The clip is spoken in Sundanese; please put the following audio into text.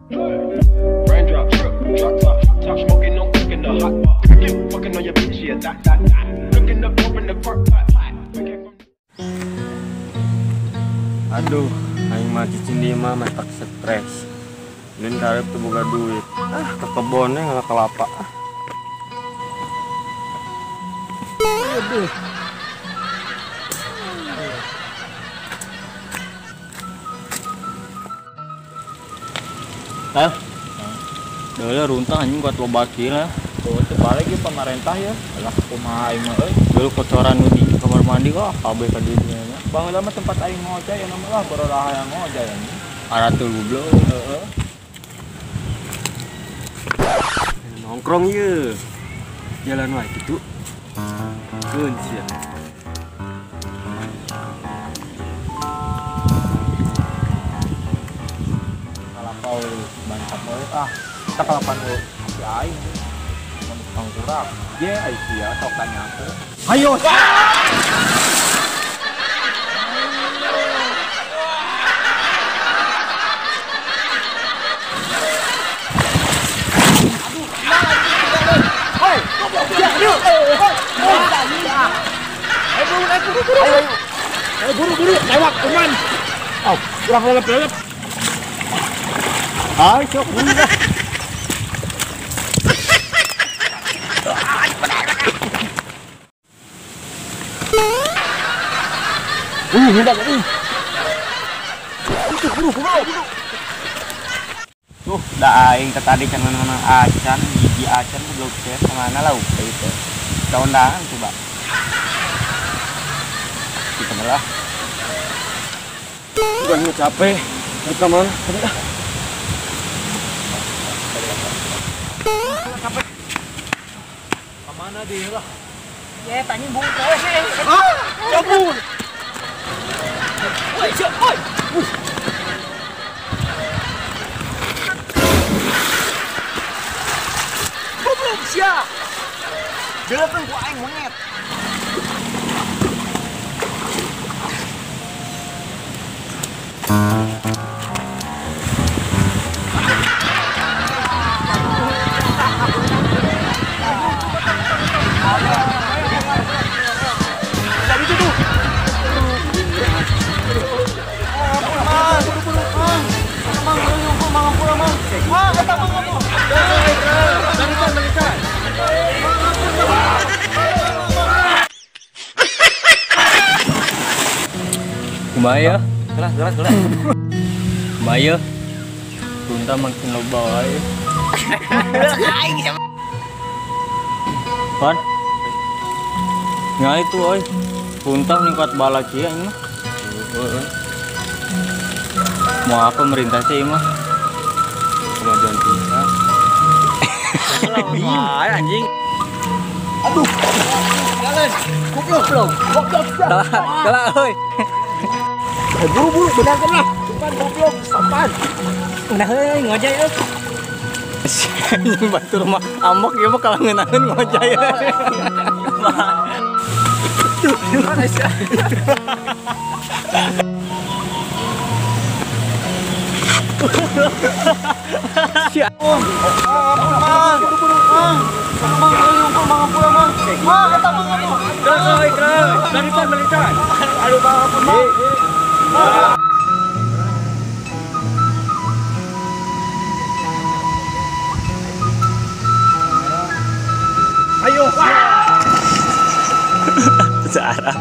Raindrop, drop top, top smoking, no cooking the hot pot. Fucking on your bitch, yeah, that, that, that. Looking up, open the park pot. Aduh, aing mah cicing di imah mah tak stres. Ulin karep teu boga duit. Ah, ke kebonnya ngala kelapa. Aduh. Ayo. Deuleu runtah anjing kuat loba kieu lah. Tuh teu balik ieu pemerintah ya. Alah kumaha aing mah euy. Deuleu kotoran nu di kamar mandi kok kabeh ka dieu nya. Baheula mah tempat aing ngojay nya mah lah borodah hayang ngojay anjing. Aratul goblok. Heeh. Nongkrong ye. Jalan wae kitu. Keun sia. Kalapa we bantap we ah. Kita kalapan we si aing. Mun tangkurap. Ye ai sia sok tanya aku. Hayo. Ayo buru-buru lewat kuman. Oh, kurang lelep-lelep. Ayo sok buru dah. Hendak ini. Buru, buru, buru. Tuh, dah aing teh tadi can menang acan, gigi acan goblok teh kemana lauk teh itu. Kaundangan coba. Kita lah. Bukan mau capek. Kita mana? Tadi ah. Capek. Kemana dia lah? Ya, tanya bungkus sih. Ah, cabut. Woi, siap, woi. Goblok sia. Jelekeun ku aing monyet. Kumaha ya? Kelas, kelas, kelas. Kumaha ya? Runtah makin loba wae. Aing sama. Pan. Nya itu euy. Runtah ningkat bala kieu aing mah. Heeh. Mau apa pemerintah sih mah? Kemajuan pisan. Wah, anjing. Aduh. Jalan. Goblok, goblok. Goblok. Kalah, kalah euy. Buru-buru benarkan lah. Depan goblok, sopan. Nah, heuy ngojay euy. Anjing batur mah ambek ieu mah kalau ngeunaheun ngojay. Mana sih? Ayo. Searah.